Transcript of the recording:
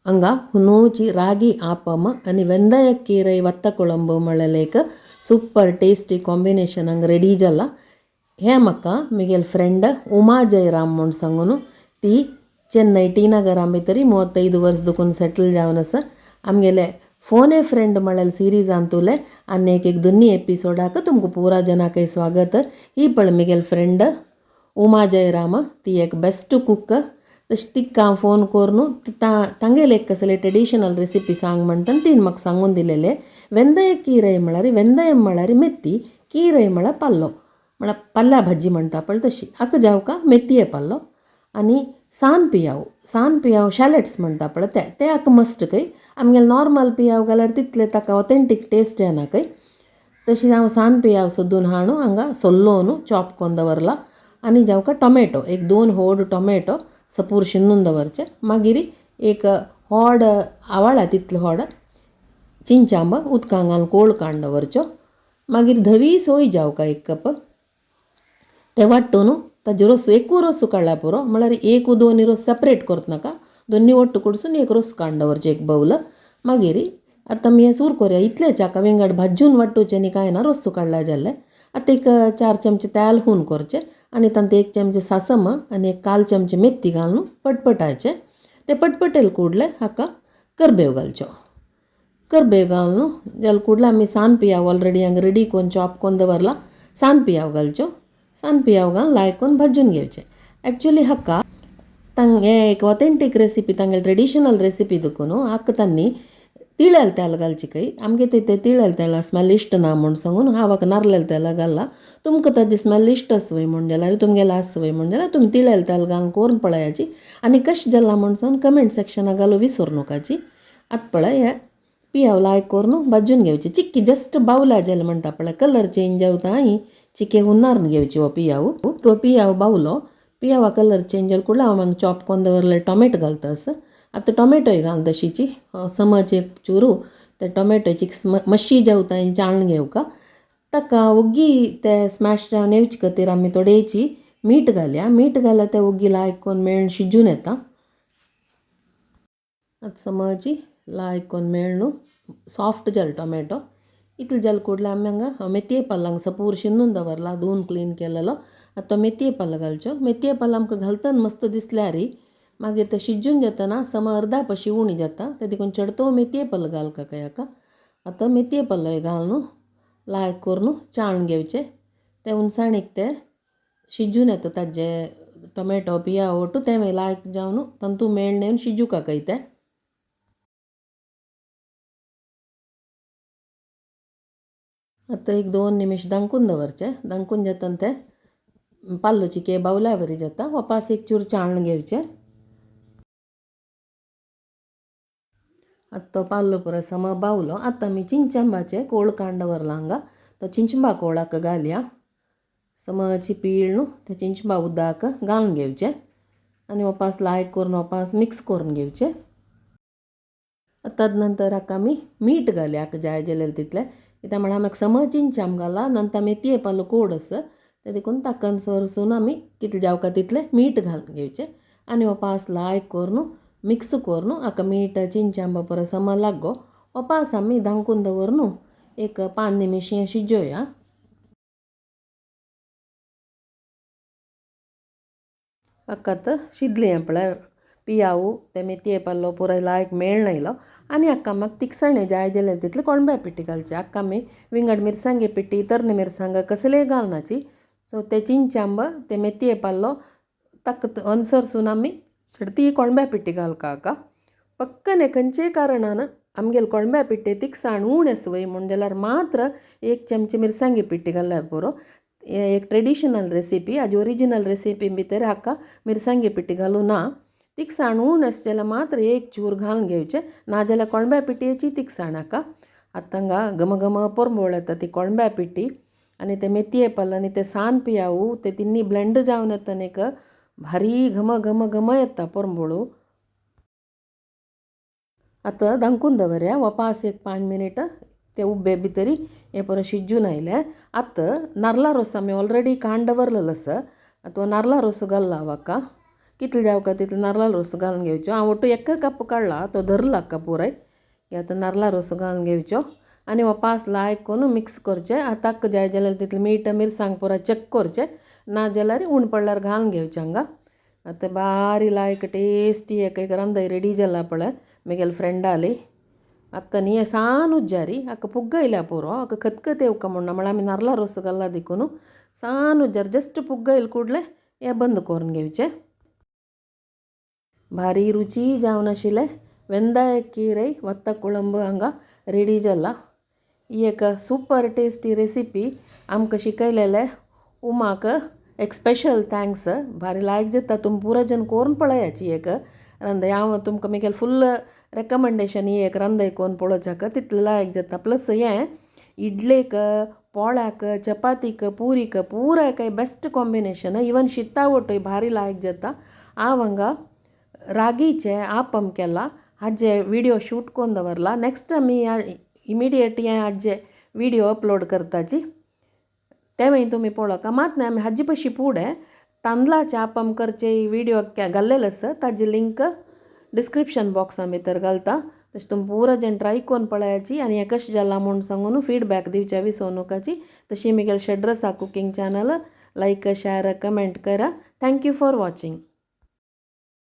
ಹಂಗ ಹುನೋಚಿ ರಾಗಿ ಆಪಮ आणि வெந்தயக்கீரை ವತ್ತ ಕೊಳಂಬು म्हळ्यार ಸೂಪರ್ ಟೇಸ್ಟಿ ಕಾಂಬಿನೇಷನ್ ಹಂಗೆ ರೆಡಿ जाला. हे म्हाका मिगेल फ्रेंड उमा जयराम म्हूण सांगून ती चेन्नई टी नगरा भितरी 35 वर्स दुखून सेटल जावन आसा. आमगेले फोन ए फ्रेंड म्हळ्यार सिरीजांतुले आनी एक एक दोन्ही एपिसोडाक तुमकां पुरा जनाकय स्वागत. ही पळय मिगेल फ्रेंड उमा जयराम, ती एक बेस्ट कुक. तशी तिका हांव फोन करून तांगेले एक कसले ट्रेडिशनल रेसिपी सांग म्हणटा तिणें म्हाका सांगून दिलेले. वेंदय कीरय म्हळ्यार वेंदय म्हळ्यार मेथी, कीरय म्हळ्यार पाल्लो, म्हळ्यार पल्ला भाजी म्हणटा पळय तशी. हाका जावका मेथये पाल्लो. आनी सान पियाव, सान पियाव शॅलेट्स म्हणटा पळय ते, ते हाका मस्ट खंय. आमगेले नॉर्मल पियाव घाल्यार तितले ताका ऑथेंटीक टेस्ट येना खंय. तशी हांव सान पियाव सोदून हाडून हांगा सोल्लो न्हू चॉप करून दवरला. आनी जावका टोमॅटो एक 2 होड टोमॅटो सपूर शिनून दवरचे. मागीर एक होड आवाळा तितलो होड चिंचांब उदकां घालून कोळ काडून दवरच्यो. मागीर धवी सोय जावका 1 कप ते वांटून ताजे रोस एकू रोस काडल्यार पुरो, म्हळ्यार एक दोन रोस सेपरेट करत नाका, दोन्ही ಒಟ್ಟು कुडसून एक रोस काडून दवरचें एक बावल. मागीर आतां आमी हें सूर करुया. इतलेंच हाका विंगड भाजून वांटूचें न्ही कांय ना, रोस काडल्यार जालें. आतां एक 4 चमचे तेल हून करचें आनी तातूंत 1 चमचे सासम आनी एक 1/4 चमचे मेथी घालून पटपटायचें. ते पटपटेल कुडले हाका करबेव घालचो. करबेव घालून जाले कुडले आमी सान पियाव ऑलरेडी हांगा रेडी करून चॉप करून दवरला, सान पियाव घालच्यो. सान पियाव घालून लायक करून भाजून घेवचें. एक्चुली हाका तांग हे एक ऑथेंटीक रेसिपी, तांगेले ट्रेडिशनल रेसिपी देखून हाका तांणी तिळेल तेल घालचे खंय. आमगे ते तिळेल तेला स्मेल इश्ट ना म्हूण सांगून हांव हाका नारलेल तेल घालला. तुमकां ताजी स्मेल इश्ट आसवय म्हूण जाल्यार तुमगेलें आसवय म्हूण जाल्यार तुमी तिळेल तेल घालून करून पळयाची आनी कशें जालां म्हूण सांगून कमेंट सेक्शनाक घालूं विसर नकाची. आतां पळय हे पियाव लायक करून भाजून घेवचे. चिक्की जस्ट बावल्या जालें म्हणटा पळय, कलर चेंज जावता हांय चिके हुनार घेवची हो पियाव. तो पियाव बावलो, पियावा कलर चेंज जालो कुडलो हांव हांगा चॉप करून दवरले टोमॅटो घालता आसा. आतां टोमॅटोय घालून तशीची समज एक चुरू ते टोमॅटोची मातशी जावता चाळून घेवका. ताका ओग्गी ते स्मॅश जावन येवचे खातीर आमी थोडेची मीठ घालया. मीठ घाल्यार ते ओग्गी लायक करून मेळून शिजून येता. आतां समजी लायक करून मेळ्ळू सॉफ्ट जालो टोमॅटो. इतले जाले कुडले आमी हांगा मेथये पालो हांगा सपूर शिनून दवरला, धुवन क्लीन केलेलो. आतां तो मेथये पालो घालच्यो. मेथये पालो आमकां घालतना मस्त दिसल्यार मागीर ते शिजून जातना सम अर्दा पशी उणी जाता, ते देखून चडतो मेथये पालो घालका खंय हाका. आतां मेथये पालो घालून लायक करून चाळून घेवचें. ते हुनसाणीक ते शिजून येता ताजे टोमॅटो पियाव ओटू तें लायक जावन तातूंत मेळ्ळें येवन शिजूका खंय तें. आतां एक 2 निमिश दांकून दवरचें. दांकून जातना तें पाल्लो चिके बावल्या वरी जाता. वापास एक चूर चाळण घेवचें. आतां तो पाल्लो पुरो सम बावलो. आतां आमी चिंचंबाचें कोळ काडून दवरलां हांगा, तो चिंचंबा कोळाक घालया. समची पीळ न्हू ते चिंचंबा उदक घालून घेवचें आनी वापास लायक करून वापास मिक्स करून घेवचें. तद नंतर हाका आमी मीठ घालया हाका जाय जाल्यार तितलें. कित्याक म्हळ्यार आमी सम चिंचाम घाला, नंतर मेथये पालो कोड आसा ते देखून ताका सरसून आमी कितलें जावका तितलें मीठ घालून घेवचें आनी वापास लायक करून मिक्स करून हाका मीठ चिंचांबा परस सम लागो. वापास आमी धांकून दवर न्हू एक 5 निमिश शिजोवया. हाका आतां शिजलें पळय पियाव ते मेथये पालो पुराय लायक मेळ्ळो येयलो. आनी हाका म्हाका तिखसाणें जाय जाल्यार तितलें कोणब्या पिठी घालचें. हाका आमी विंगड मिरसांगे पिठी तरणे मिरसांग कसलेय घालनाची. सो ते चिंचांब ते मेथये पालो ताका अनसरसून आमी ती कोणब्या पिठी घालका हाका. पक्कने खंयचेय कारणान आमगेले कोणब्या पिठी तिखसाण उण आसवय म्हूण जाल्यार मात्र 1 चमचे मिरसांगे पिठी घाल्यार पुरो. एक ट्रेडिशनल रेसिपी, हाजी ओरिजिनल रेसिपी भितर हाका मिरसांगे पिठी घालूं ना. तिखसाण उण आसचें जाल्यार मात्र 1 चूर घालून घेवचें, नाजाल्यार कोणब्या पिठयेची तिखसाण हाका. आतां हांगा घमघम परमळ येता ती कोणब्या पिठी आनी ते मेथये पालो आनी ते सान पियाव ते तिन्नी ब्लेंड जावन येता आनी एक भारी घम घम घम येता परमळू. आतां धांकून दवरया वापास एक 5 मिनट ते उब्बे भितरी हें परत शिजून आयलें. आतां नारला रोस आमी ऑलरेडी काडून दवरलेलो आसा, आतां नारला रोस घालला हांव हाका. कितले जावका तितले नारला रोस घालून घेवचो. हांव ಒಟ್ಟು एक कप काडला तो धरला हाका पुराय. आतां नारला रोस घालून घेवचो आनी हो पास लायक करून मिक्स करचें. आतां ताक जाय जाल्यार तितलें मीठ मिरसांग पुराय चॅक करचें, ना जाल्यार उण पडल्यार घालून घेवचें हांगा. आतां बारी लायक टेस्टी एक एक रांदय रेडी जाला पळय म्हगेले फ्रेंडाली. आतां न्ही हें सान उज्जारी हाका पुग्ग येयल्या पुरो, हाका खतखतें येवका म्हूण ना, म्हळ्यार आमी नारला रोस घातला देखून सान उज्जार जस्ट पुग्ग येयले कुडले हें बंद करून घेवचें. भारी रुची जावन आशिल्लें वेंदाय कीरय वत्त कुळंब हांगा रेडी जाला. ही एक सुपर टेस्टी रेसिपी आमकां शिकयलेले उमाक एक स्पेशल thanks. भारी लायक जाता, तुमी पुरो जन करून पळयाची एक रांदय. हांव तुमकां म्हगेलें फुल रेकमेंडेशन ही एक रांदय करून पळोवच्याक तितलें लायक जाता. प्लस हें इडलेक, पोळ्याक, चपातीक, पुरीक पुरा एक बेस्ट कॉम्बिनेशन. इवन शिता वटूय भारी लायक जाता. हांव हांगा रागीचें आपम केलां, हाजे विडियो शूट करून दवरला. नेक्स्ट आमी इमिडिएट हें हाजे विडियो अपलोड करताची, ते मागीर तुमी पळोवका. मात न्हय आमी हाजे पशी फुडें तांदळाचें आपम करचे विडियो घाल्लेले आसा, ताजी लिंक डिस्क्रिप्शन बॉक्सा भितर घालता. तशें तुमी पुरो जेन ट्राय करून पळयाची आनी हें कशें जालां म्हूण सांगून फिडबॅक दिवच्या विसरू नाकाची. तशी म्हगेलें Shadrasa cooking channel like, share, comment करा. Thank you for watching.